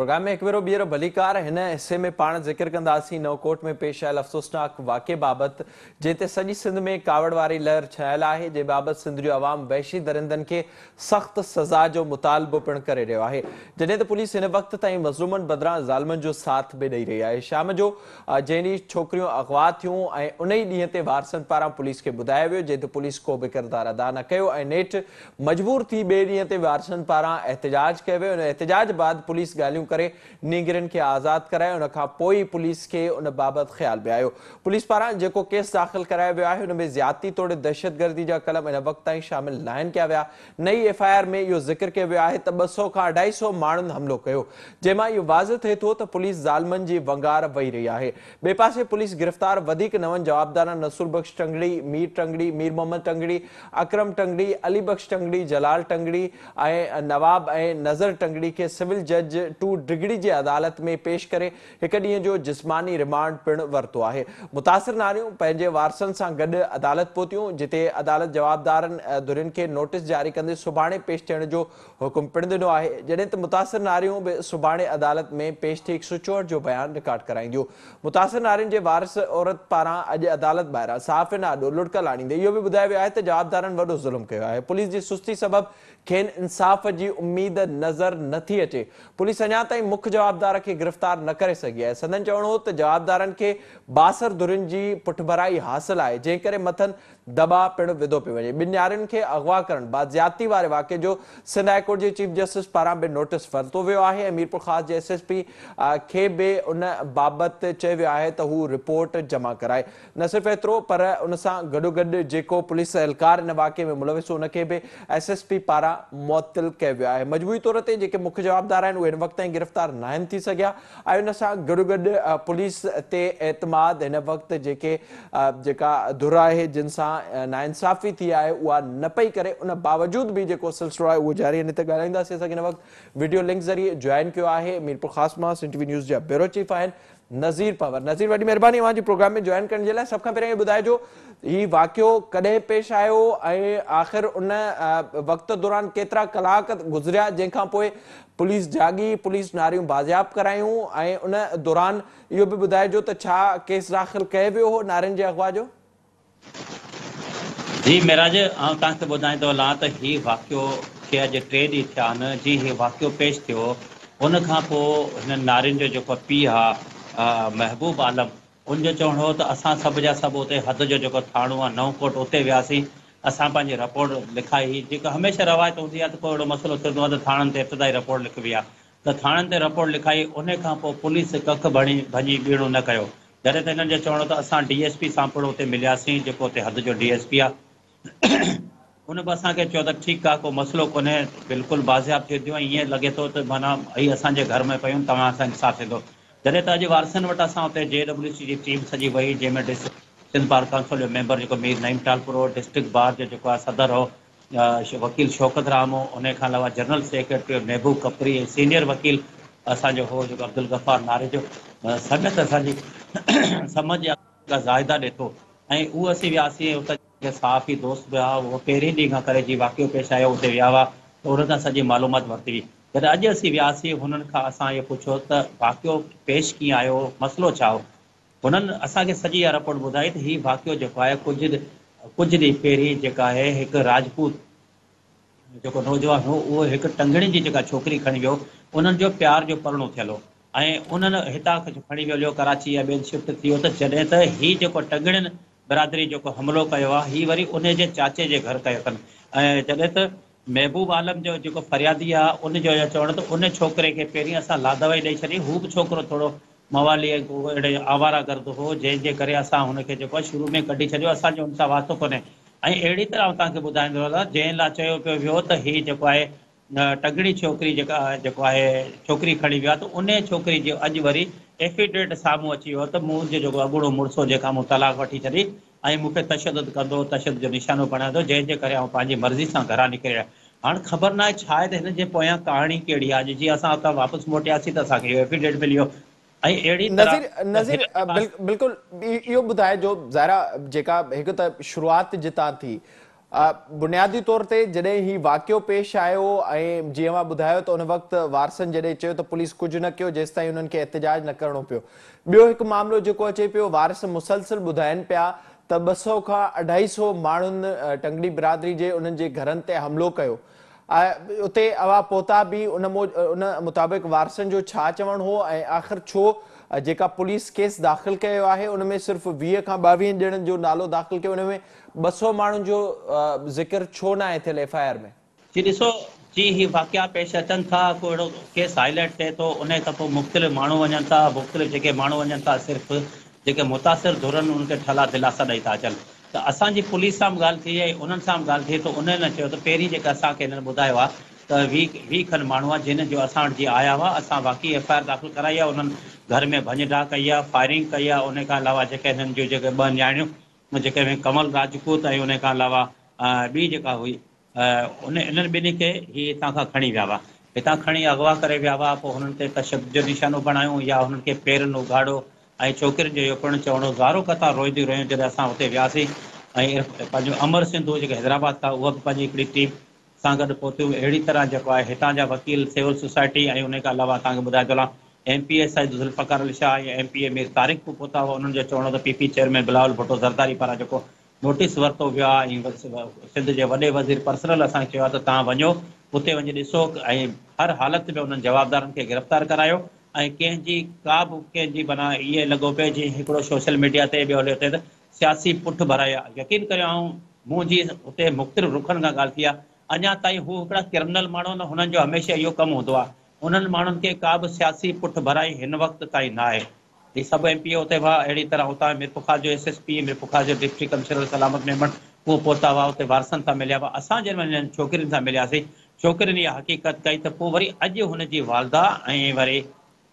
Programme ۾ هڪ ڀيرو ٻيهر ڀليڪار. هن حصي ۾ پاڻ ذڪر ڪنداسين نئون ڪوٽ ۾ پيش آيل افسوسناڪ واقعي بابت، جنهن تي سڄي سنڌ ۾ ڪاوڙ واري لهر ڇانيل آهي، جنهن بابت سنڌ جو عوام وحشي درندن کي سخت سزا جو مطالبو پڻ ڪري رهيو آهي، جڏهن ته پوليس هن وقت تائين مظلومن بدران ظالمن جو ساٿ به ڏئي رهي آهي. شام جو جنهن ڏينهن ڇوڪريون اغوا ٿيون ۽ ان ئي ڏينهن تي وارثن پاران پوليس کي ٻڌايو ويو، جنهن تي پوليس ڪو به ڪردار ادا نه ڪيو ۽ نيٺ مجبور ٿي ٻئي ڏينهن تي وارثن پاران احتجاج ڪيو ويو. ان احتجاج بعد پوليس ڳالهيون ڪري نينگرين کي آزاد ڪرايو، ان کان پوء ئي پوليس کي ان بابت خيال به آيو. پوليس پاران جيڪو ڪيس داخل ڪرايو ويو آهي ان ۾ زيادتي توڙي دهشتگردي جا قلم هن وقت تائين شامل ناهن ڪيا ويا. نئين ايف I R ۾ اهو ذڪر ڪيو ويو آهي ته 200 کان 250 ماڻهن حملو ڪيو، جنهن مان اهو واضح ٿئي ٿو ته پوليس ظالمن جي ونگار وهي رهي آهي. ٻئي پاسي پوليس گرفتار وڌيڪ نون جوابدارن رسول بخش ٽنگڙي، مير ٽنگڙي، مير محمد ٽنگڙي، اڪرم ٽنگڙي، علي بخش ٽنگڙي، جلال ٽنگڙي ۽ نواب ۽ نظر ٽنگڙي کي سول جج ٽو ڊگهڙي جي عدالت ۾ پيش ڪري هڪ ڏينهن جو جسماني رمانڊ پڻ ورتو آهي. متاثر ناريون پنهنجي وارثن سان گڏ عدالت پهتيون، جتي عدالت جوابدارن ڌرين کي نوٽيس جاري ڪندي سڀاڻي پيش ٿيڻ جو حڪم پڻ ڏنو آهي، جڏهن ته متاثر ناريون به سڀاڻي عدالت ۾ پيش ٿي 164 جو بيان رڪارڊ ڪرائينديون. متاثر نارين جي وارث عورت پاران اڄ عدالت ٻاهران صحافين آڏو لڙڪ لاڻيندي اهو به ٻڌايو ويو آهي ته جوابدارن وڏو ظلم ڪيو آهي، پوليس جي سستي سبب کين انصاف جي اميد نظر نه ٿي اچي، پوليس اڃا تائين مک جوابدار کي گرفتار نه ڪري سگهي آهي. سندن چوڻ هو ته جوابدارن کي بااثر ڌرين جي پٺڀرائي حاصل آهي، جنهن ڪري مٿن دٻاء پڻ وڌو پيو وڃي. ٻن نياڻين کي اغوا ڪرڻ بعد زيادتي واري واقعي جو سنڌ هاء ڪورٽ جي چيف جسٽس پاران به نوٽيس ورتو ويو آهي ۽ ميرپورخاص جي ايس ايس پي کي به ان بابت چيو ويو آهي ته هو رپورٽ جمع ڪرائي. نه صرف ايترو پر ان سان گڏوگڏ جيڪو پوليس اهلڪار ان واقعي ۾ ملوث هو ان کي به ايس ايس پي پاران معطل ڪيو ويو آهي. مجموعي طور تي جيڪي مک جوابدار آهن اهي هن وقت تائين گرفتار ناهن ٿي سگهيا ۽ ان سان گڏوگڏ پوليس تي اعتماد هن وقت جيڪي جيڪا ڌر آهي جن سان ناانصافي ٿي آهي اها نه پئي ڪري ان باوجود به جيڪو سلسلو آهي اهو جاري آهي. هن تي ڳالهائينداسين. اسان کي هن وقت وڊيو لنڪ ذريعي جوائن ڪيو آهي ميرپورخاص مان سنڌ ٽي وي نيوز جا بيورو چيف آهن نذير پنهور. نذير وڏي مهرباني اوهان جي پروگرام ۾ جوائن ڪرڻ جي لاء. سڀ کان پهريان اهو ٻڌائجو هي واقعو ڪڏهن پيش آيو ۽ آخر ان وقت دوران ڪيترا ڪلاڪ گذريا جنهن کان پوء پوليس جاڳي، پوليس ناريون بازياب ڪرايون ۽ ان دوران اهو به ٻڌائجو ته ڇا ڪيس داخل ڪيو ويو هو نارين جي اغوا جو؟ جي معراج آئون توهان کي ٻڌائيندو هلان ته هي واقعو کي اڄ ٽي ڏينهن ٿيا آهن جيئن هي واقعو پيش ٿيو ان کان پوء هنن نارين جو جيڪو پيء آ محبوب عالم ان جو چوڻ هو ته اسان سڀ جا سڀ اتي حد جو جيڪو ٿاڻو آ نئون ڪوٽ اتي وياسين اسان پنهنجي رپورٽ لکائي هئي جيڪا هميشه روايت هوندي آ ته ڪو اهڙو مسئلو ٿيندو آ ته ٿاڻن تي ابتدائي رپورٽ لکبي آ ته ٿاڻن تي رپورٽ لکائي انهي کان پوء پوليس ڪک ڀڻي ڀڃي ٻيڻو نه ڪيو جڏهن ته هنن جو چوڻ هو ته اسان ڊي ايس پي سان پڻ اتي ملياسين جيڪو اتي حد جو ڊي ايس پي آ ان به اسان کي چيو ته ٺيڪ آ ڪو مسئلو ڪونهي بلڪل بازياب ٿينديون ۽ ائين لڳي ٿو ته معنيٰ هي اسان جي گهر ۾ پيون توهان سان انصاف ٿيندو جڏهن ته اڄ وارثن وٽ اسان اتي جي ڊبليو سي جي ٽيم سڄي وئي جنهن ۾ ڊس سنڌ بار ڪائونسل جو ميمبر جيڪو مير نعيم ٽالپر هو ڊسٽرڪٽ بار جو جيڪو آ صدر هو وڪيل شوڪت رام هو، انهيء کان علاوه جنرل سيڪريٽري محبوب ڪپري ۽ سينيئر وڪيل اسان جو هو جيڪو عبدالغفار ناريجو سميت اسان جي سمجهه جا زاهده ڏيٿو ۽ اهو اسين وياسين ۽ اتان جا صحافي دوست به هئا اهو پهرين ڏينهن کان ڪري جيئن واقعو پيش آيو اتي ويا هئا ته انهن کان سڄي معلومات ورتي هئي جڏهن اڄ اسين وياسين هنن کان اسان اهو پڇيو ته واقعو پيش ڪيئن آيو مسئلو ڇا هو هنن اسان کي سڄي اها رپورٽ ٻڌائي ته هي واقعو جيڪو آهي ڪجهه ڪجهه ڏينهن پهرين جيڪا آهي هڪ راجپوت جيڪو نوجوان هو اهو هڪ ٽنگڻي جي جيڪا ڇوڪري کڻي ويو انهن جو پيار جو پرڻو ٿيل هو ۽ انهن هتان کڻي ويو هليو ڪراچي يا ٻين شفٽ ٿي ويو ته جڏهن ته هي جيڪو ٽنگڻين برادري جيڪو حملو ڪيو آهي هي وري انهي جي چاچي جي گهر ڪيو اٿن ۽ جڏهن ته محبوب عالم جو جيڪو فريادي آهي ان جو اهو چوڻ ته ان ڇوڪري کي پهرين اسان لادوائي ڏئي ڇڏي هو به ڇوڪرو ٿورو موالي ۽ ڪو اهڙي آواره گرد هو جنهن جي ڪري اسان هن کي جيڪو آهي شروع ۾ ڪڍي ڇڏيو اسان جو هن سان واسطو ڪونهي ۽ اهڙي طرح آئون توهان کي ٻڌائيندو رهان جنهن لاء چيو پيو ويو ته هي جيڪو آهي ٽنگڙي ڇوڪري جيڪا جيڪو آهي ڇوڪري کڻي ويو آهي ته انهي ڇوڪري جو اڄ وري ايفيڊويٽ سامهون اچي ويو ته منهنجو جيڪو اڳوڻو مڙس هو جنهن کان مون طلاق وٺي ڇڏي ۽ مون کي تشدد ڪندو هو تشدد جو نشانو بڻائيندو هو جنهن جي ڪري آئون پنهنجي مرضي سان گهران نڪري آيس هاڻ خبر ناهي ڇا آهي ته هن جي پويان ڪهاڻي ڪهڙي آهي اڄ جيئن اسان اتان واپس موٽياسين ته اسان کي اهو ايفيڊويٽ ملي ويو ۽ اهڙي طرح نذير نذير هنن جي پاس بلڪل اهو ٻڌائجو ظاهر آهي جيڪا هڪ ته شروعات جتان ٿي بنيادي طور تي جڏهن هي واقعو پيش آيو ۽ جيئن اوهان ٻڌايو ته ان وقت وارثن جڏهن چيو ته پوليس ڪجهه نه ڪيو جيستائين انهن کي احتجاج نه ڪرڻو پيو. ٻيو هڪ معاملو جيڪو اچي پيو وارث مسلسل ٻڌائن پيا ته 200 کان 250 ماڻهن ٽنگڙي برادري جي انهن جي گهرن تي حملو ڪيو. اتي اوهان پهتا به ان مطابق وارثن جو ڇا چوڻ هو ۽ آخر ڇو جيڪا پوليس ڪيس داخل ڪيو آهي ان ۾ صرف 20 کان 22 ڄڻن جو نالو داخل ڪيو ان ۾ 200 ماڻهن جو ذڪر ڇو ناهي ٿيل ايف I R ۾؟ جي ڏسو جي هي واقعا پيش اچن ٿا ڪو اهڙو ڪيس هائي لائيٽ ٿئي ٿو انهي کان پوء مختلف ماڻهو وڃن ٿا مختلف جيڪي ماڻهو وڃن ٿا صرف جيڪي متاثر ڌرن انهن کي ٺلها دلاسا ڏئي ٿا اچن ته اسان جي پوليس سان به ڳالهه ٿي ۽ انهن سان به ڳالهه ٿي ته انهن چيو ته پهرين جيڪا اسان کي هنن ٻڌايو آهي ته 20 کن ماڻهو آهن جن جو اسان وٽ جي آيا هئا اسان واقعي ايف I R داخل ڪرائي آهي انهن گهر ۾ ڀڃ ڊاهه ڪئي آهي فائرنگ ڪئي آهي انهي کان علاوه جيڪي هنن جون جيڪي ٻه نياڻيون جيڪي ڪنول راجپوت ۽ انهي کان علاوه ٻي جيڪا هئي ان انهن ٻنهي کي هي هتان کان کڻي ويا هئا. هتان کڻي اغوا ڪري ويا هئا، پوء هنن تي تشدد جو نشانو بڻايو يا هنن کي پيرن اگهاڙو ۽ ڇوڪرين جو اهو پڻ چوڻ هو زارو قطار روئنديون رهيون جڏهن اسان اتي وياسين ۽ پنهنجو امر سنڌو جيڪي حيدرآباد کان اها به پنهنجي هڪڙي ٽيم سان گڏ پهتيون اهڙي طرح جيڪو آهي هتان جا وڪيل سول سوسائٽي ۽ انهي کان علاوه توهان کي ٻڌائي ٿو هلان M P A Syed Zulfiqar Ali Shah ۽ M P A Mir Tariq به پهتا هئا انهن جو چوڻ هو ته P P chairman Bilawal Bhutto Zardari پاران جيڪو نوٽيس ورتو ويو آهي ۽ سنڌ جي وڏي وزير پرسنل اسان کي چيو آهي ته توهان وڃو اتي وڃي ڏسو ۽ هر حالت ۾ انهن جوابدارن کي گرفتار ڪرايو ۽ ڪنهن جي ڪا به ڪنهن جي معنيٰ ائين لڳو پئي جيئن هڪڙو سوشل ميڊيا تي ٻيو هليو ٿئي ته سياسي پٺ ڀرائي آهي يقين ڪريو آئون منهنجي اتي مختلف رخن کان ڳالهه ٿي آهي اڃا تائين هو هڪڙا ڪرمنل ماڻهو آهن هنن جو هميشه اهو ڪم هوندو آهي انهن ماڻهن کي ڪا به سياسي پٺ ڀرائي هن وقت تائين ناهي. هي سڀ ايم پي اي اتي هئا، اهڙي طرح اتان ميرپورخاص جو ايس ايس پي، ميرپورخاص جو ڊپٽي ڪمشنر سلامت ميمڻ اهو پهتا هئا، اتي وارثن سان مليا هئا، اسان جڏهن وڃي انهن ڇوڪرين سان ملياسين، ڇوڪرين اها حقيقت ڪئي ته پوء وري اڄ هن جي والده ۽ وري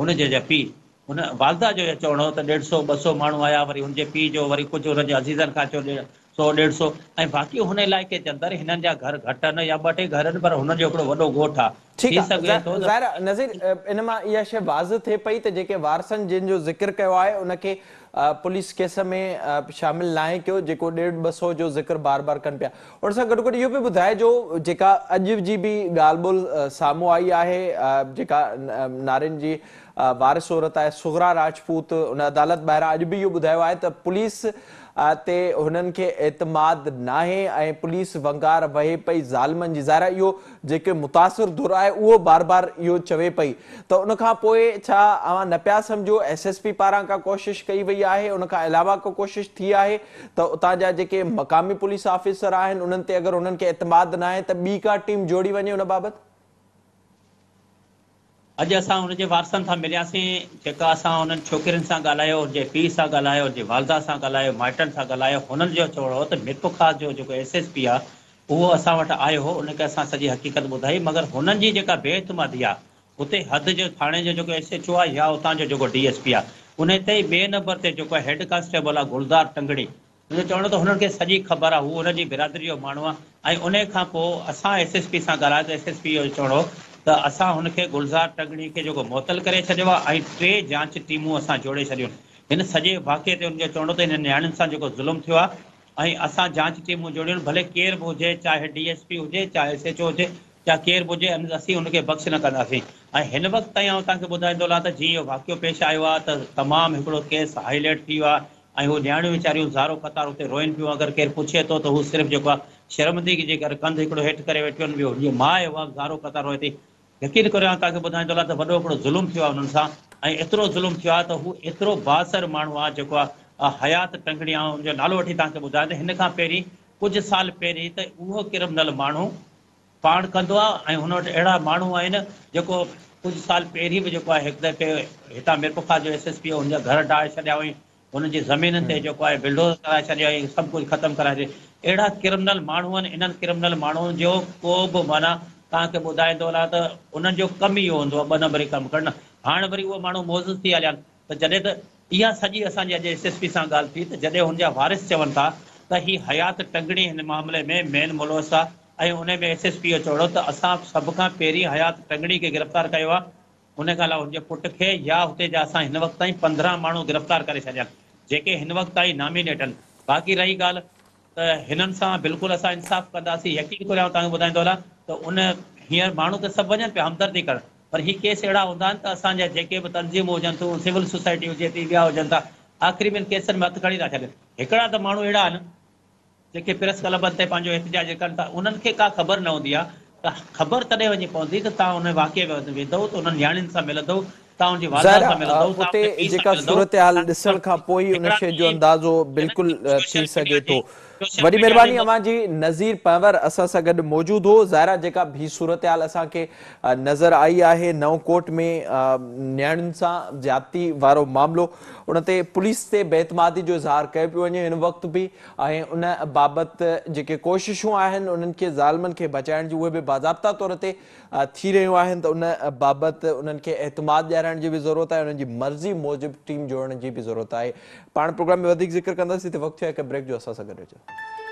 هن جي جا پيء، هن والده جو اهو چوڻ هو ته ڏيڍ سو ٻه سو ماڻهو آيا، وري هن جي پيء جو وري ڪجهه هن جي عزيزن کان چيو ڏيڍ سو ڏيڍ سو ۽ باقي هن علائقي جي اندر هنن جا گهر گهٽ آهن يا ٻه ٽي گهر آهن پر هنن جو هڪڙو وڏو ڳوٺ آهي، ٺيڪ ٿي آ سگهي ٿو ته. ظاهر آ نذير ان مان اها شيء واضح ٿئي پئي ته جيڪي وارثن جن جو ذڪر ڪيو آهي ان کي پوليس ڪيس ۾ شامل ناهي ڪيو جيڪو ڏيڍ ٻه سو جو ذڪر بار بار ڪن پيا ان سان گڏوگڏ اهو به ٻڌائجو جيڪا اڄ جي به ڳالهه ٻولهه سامهون آئي آهي جيڪا نارين جي وارث عورت آهي صغريٰ راجپوت ان عدالت ٻاهران اڄ به اهو ٻڌايو آهي ته پوليس تي هنن کي اعتماد ناهي ۽ پوليس ونگار وهي پئي ظالمن جي ظاهر آهي اهو جيڪي متاثر ڌر آهي اهو بار بار اهو چوي پئي ته ان کان پوء ڇا اوهان نه پيا سمجهو ايس ايس پي پاران ڪا ڪوشش ڪئي وئي آهي ان کان علاوه ڪا ڪوشش ٿي آهي ته اتان جا جيڪي مقامي پوليس آفيسر آهن انهن تي اگر انهن کي اعتماد ناهي ته ٻي ڪا ٽيم جوڙي وڃي ان بابت؟ اڄ اسان هن جي وارثن سان ملياسين، جيڪا اسان انهن ڇوڪرين سان ڳالهايو، هن جي پيء سان ڳالهايو، هن جي والده سان ڳالهايو، مائٽن سان ڳالهايو، هنن جو چوڻ هو ته ميرپورخاص جو جيڪو ايس ايس پي آ اهو اسان وٽ آيو هو، ان کي اسان سڄي حقيقت ٻڌائي، مگر هنن جي جيڪا بي اعتمادي آ اتي حد جو ٿاڻي جو جيڪو ايس ايڇ او آ يا اتان جو جيڪو ڊي ايس پي آ، انهي تي ئي ٻئي نمبر تي جيڪو هيڊ ڪانسٽيبل آ گلزار ٽنگڙي هن جو چوڻ هو ته هنن کي سڄي خبر آهي، هو هن جي برادري جو ماڻهو آهي ۽ انهي کان پوء اسان ايس ايس پي سان ڳالهايو ته ايس ايس پي جو چوڻ هو ته اسان هن کي گلزار ٽنگڙي کي جيڪو معطل ڪري ڇڏيو آهي ۽ ٽي جاچ ٽيمون اسان جوڙي ڇڏيون هن سڄي واقعي تي هن جو چوڻ هو ته هنن نياڻين سان جيڪو ظلم ٿيو آهي ۽ اسان جاچ ٽيمون جوڙيون ڀلي ڪير به هجي چاهي ڊي ايس پي هجي چاهي ايس ايڇ او هجي چاهي ڪير به هجي اسين هن کي بخش نه ڪنداسين ۽ هن وقت تائين آئون توهان کي ٻڌائيندو هلان ته جيئن اهو واقعو پيش آيو آهي ته تمام هڪڙو ڪيس هائي لائيٽ ٿي ويو آهي ۽ هو نياڻيون ويچاريون زارو قطار اتي روئن پيون اگر ڪير پڇي ٿو ته هو صرف جيڪو آهي شرمندگي جي ڪري ڪنڌ هڪڙو هيٺ ڪري ويٺيون آهن ٻيو هن جي ماء آهي اها به زارو قطار روئي ٿي يقين ڪريو آئون توهان کي ٻڌائيندو هلان ته وڏو هڪڙو ظلم ٿيو آهي انهن سان ۽ ايترو ظلم ٿيو آهي ته هو ايترو بااثر ماڻهو آهي جيڪو آهي حيات ٽنگڙي آئون ان جو نالو وٺي توهان کي ٻڌايان ته هن کان پهرين ڪجهه سال پهرين ته اهو ڪرمنل ماڻهو پاڻ ڪندو آهي ۽ هن وٽ اهڙا ماڻهو آهن جيڪو ڪجهه سال پهرين به جيڪو آهي هڪ دفعي هتان ميرپورخاص جو ايس ايس پي هن جا گهر ڊاهي ڇڏيا هئائين هن جي زمينن تي جيڪو آهي بلڊوزر ڪرائي ڇڏيا هئائين سڀ ڪجهه ختم ڪرائي ڇڏيو اهڙا ڪرمنل ماڻهو آهن انهن ڪرمنل ماڻهن جو ڪو به معنيٰ توهان کي ٻڌائيندو هلان ته انهن جو ڪم ئي اهو هوندو آهي ٻه نمبري ڪم ڪرڻ هاڻ وري اهي ماڻهو معزز ٿي هليا آهن ته جڏهن ته اها سڄي اسان جي اڄ ايس ايس پي سان ڳالهه ٿي ته جڏهن هن جا وارث چون ٿا ته هي حيات ٽنگڙي هن معاملي ۾ مين ملوث آهي ۽ انهي ۾ ايس ايس پي اهو چوڻو ته اسان سڀ کان پهرين حيات ٽنگڙي کي گرفتار ڪيو آهي ان کان علاوه هن جي پٽ کي يا هتي جا اسان هن وقت تائين 15 ماڻهو گرفتار ڪري ڇڏيا آهن جيڪي هن وقت تائين نامينيٽ آهن باقي رهي ڳالهه. ته هنن سان بلڪل اسان انصاف ڪنداسين يقين ڪريو آئون توهان کي ٻڌائيندو هلان ته ان هينئر ماڻهو ته سڀ وڃن پيا همدردي ڪرڻ پر هي ڪيس اهڙا هوندا آهن ته اسان جا جيڪي به تنظيمون هجن ٿيون سول سوسائٽي هجي ٿي ٻيا هجن ٿا آخري ۾ ان ڪيسن ۾ هٿ کڻي ٿا ڇڏين هڪڙا ته ماڻهو اهڙا آهن جيڪي پريس ڪلبن تي پنهنجو احتجاج ڪن ٿا انهن کي ڪا خبر نه هوندي آهي ته خبر تڏهن وڃي پوندي ته توهان ان واقعي ۾ ويندؤ ته انهن نياڻين سان ملندؤ توهان ان جي والده ظاهر سان ملندؤ آ توهان اتي ان جي پيء سان جيڪا ملندؤ صورتحال توهان ڏسڻ کان پوء ئي ان هڪڙا شيء جو ته اندازو هنن بلڪل کي ٿي سوشل سگهي ميڊيا جي ٿو. سوشل وڏي ميڊيا جي مهرباني اوهان جي نذير پنهور اسان سان گڏ موجود هو. ظاهر آ جيڪا به صورتحال اسان کي نظر آئي آهي نئون ڪوٽ ۾ نياڻين سان زيادتي وارو معاملو ان تي پوليس تي بي اعتمادي جو اظهار ڪيو پيو وڃي هن وقت به ۽ ان بابت جيڪي ڪوششون آهن انهن کي ظالمن کي بچائڻ جون اهي به باضابطا طور تي ٿي رهيون آهن ته ان بابت انهن کي اعتماد ڏيارائڻ جي به ضرورت آهي انهن جي مرضي موجب ٽيم جوڙڻ جي به ضرورت آهي. پاڻ پروگرام ۾ وڌيڪ ذڪر ڪنداسين هتي وقت ٿيو آهي هڪ بريڪ جو اسان سان گڏ رهجو.